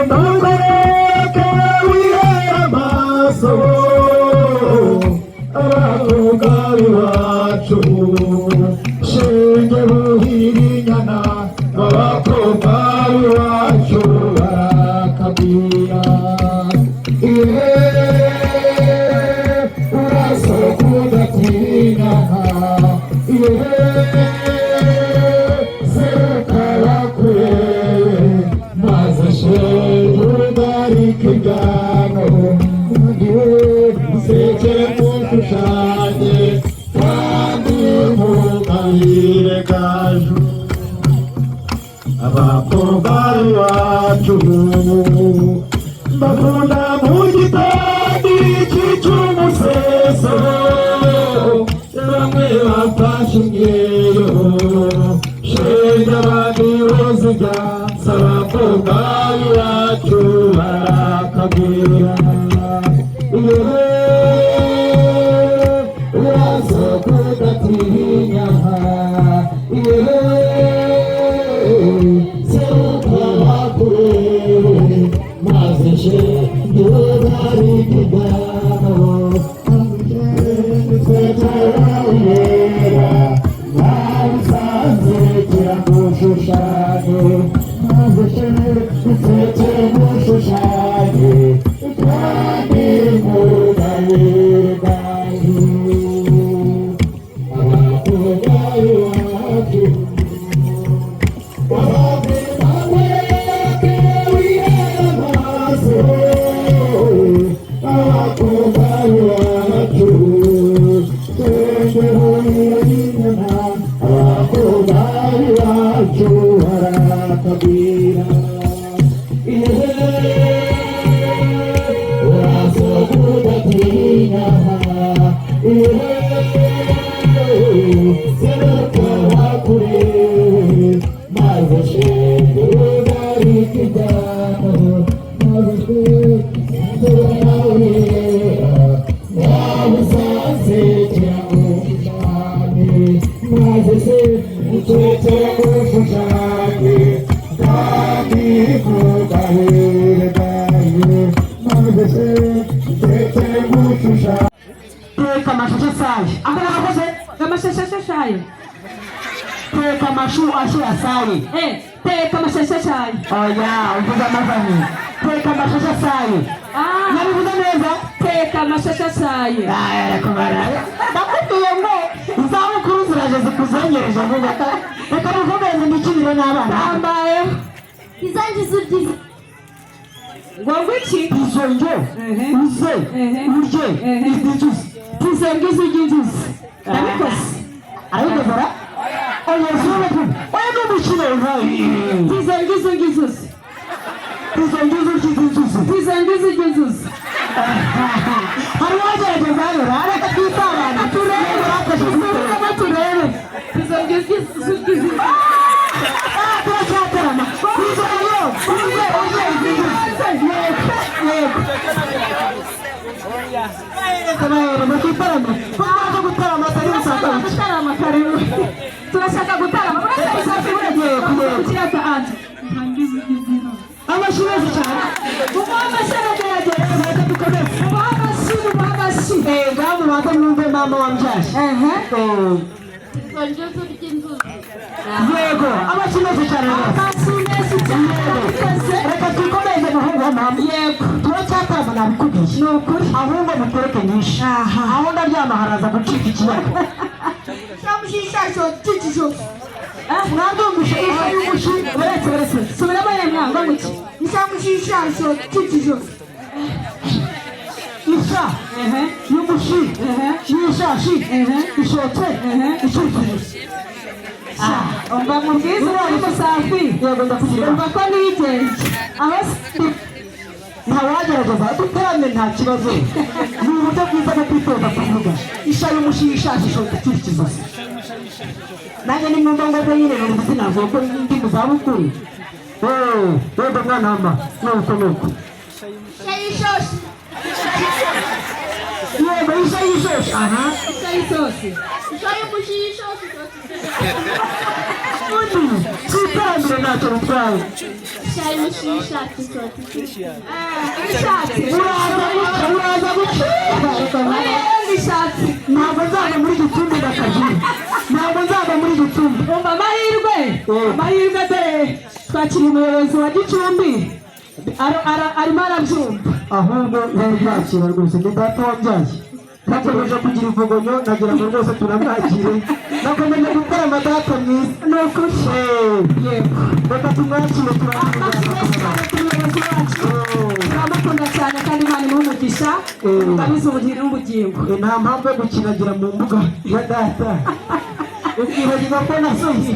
Ndakwereke wihere amaso abakobwa b'iwacu. Shenge buhira inyana, abakobwa b'iwacu barakagwira. Yeee, urasohoka udatinya. Yeee, seruka bakurebe, maze shenge ugarike ibyano, usekere mushushanye kandi mugabire gaju abakobwa b'iwacu. Mbakunda mu gitondo iki cy'umuseso, bamwe bafashe imyeyo, shenge abandi bozijya, abakobwa b'iwacu barakagwira. Yeee, urasohoka udatinya. Yeee, seruka bakurebe, maze shenge ugarike ibyano, twetera nabisanze kiragushushanye, maze shenge mushushanye kandi mugabire gaju abakobwa b'iwacu. Ndakwereke wihere amaso abakobwa b'iwacu, shenge buhira inyana, abakobwa b'iwacu barakagwira. Yeee, urasohoka udatinya. Yeee, seruka bakurebe, maze shenge ugarike ibyano, maze shenge nabusanze kiragushushanye, maze se kiragushushanye kandi mugabire gaju, maze se kiragushushanye. Teka amashu asaye, ako nagakoze. Amashashi ashashaye. Teka amashu ashe asaye. Eh, teka amashashi ashaye. Oya, uvuze amazanye. Teka amashashi asaye. Ah, nabivuze neza. Teka amashashi ashaye. Ndakubwiye ngo izabukuru ziraje zikuzengereje vuba. Reka mukomeze mikinire n'abana. Tambayeho. Izangiza uryiza. Ngo ngwiki? Izo ndyo uze urye izi nzuzi. Tizonge zurya inzuzi. Ndabikoze. Arabikoze ra? Oya, sura tu, oya, ni umukino. Tizonge zurya inzuzi. Izo ndyo urye izi nzuzi. Tizonge zurya inzuzi. Hari uwagerageza hano? Reka twisabane, turebe. Turebe, turebe. Tizonge zurya inzuzi. Turacyatarama. Izo ndyo uze urye izi nzuzi. Yego, yego. Bahereza mukitarama, ko twaje gutarama atari Turashaka gusaka. Gutarama, karibu. Turashaka gutarama. Urashaka Yego. Kukirata anje. Amashyi menshi cyane. Umuha amashyi, aragerageza. Reka dukomeze. Umuha amashyi, umuha amashyi. Eh, ngaho mubanze mwumve mama wambyaje. Eh, Izangiza urya inzuzi. Yego, amashyi menshi cyane rwose. Amashyi menshi cyane. Urabikoze. Reka twikomeze, muhungu wa mama. Yego. Turacyatarama, nabikubwiye. Ni ukuri. Ahubwo mutereke nyinshi, aho ndaryama haraza gucika ikiyaga. Mwabyumvishe? Isha y'umushi. Uretse, uretse, subiramo ye mwana ngo iki? Isha y'umushi y'ishashi ishotse icurikije. Umva mubwiza uri musafi. Yego, ndakugira. Umva ko nigenje aho si. Ntawagerageza duterane? Nta kibazo, ni uburyo bwiza bwo kwitoza kuvuga. Isha y'umushi y'ishashi ishotse icurikizo. Nanjye ni mwumva ngo nyine numva sinavuga ko ndi mu zabukuru. Wenda mwana wama, nuko nuko. Isha y'ishoshi. Yego, isha y'ishoshi, aha. Isha y'isosi. Isha y'umushi y'ishoshi. Undi twiterambere, ntacyo bitwaye. Ishayi umushishatsi ishoti. Ibishatsi. Uraza guca, uraza guca. Ibishatsi. Ntabwo nzava muri Gicumbi ndakagira, ntabwo nzava muri Gicumbi. Umva amahirwe, amahirwe, dore twakiriye umuyobozi wa Gicumbi. Arimo arabyumva. Ahubwo ntabyakira rwose, ni data wabyaye. Nakomeje kugira ivugonyo, nagira ngo rwose turamwakire. Nakomeje gukora amadata mwiza. Ni ukuri. Yego. Reka tumwakire. Amashyi menshi cyane ku muyobozi wacu. Turamukunda cyane kandi Imana imuhe umugisha, abize ubugingo n'ubugingo. Nta mpamvu yo gukinagira mu mbuga ya data, ukibagirwa ko nasohoye.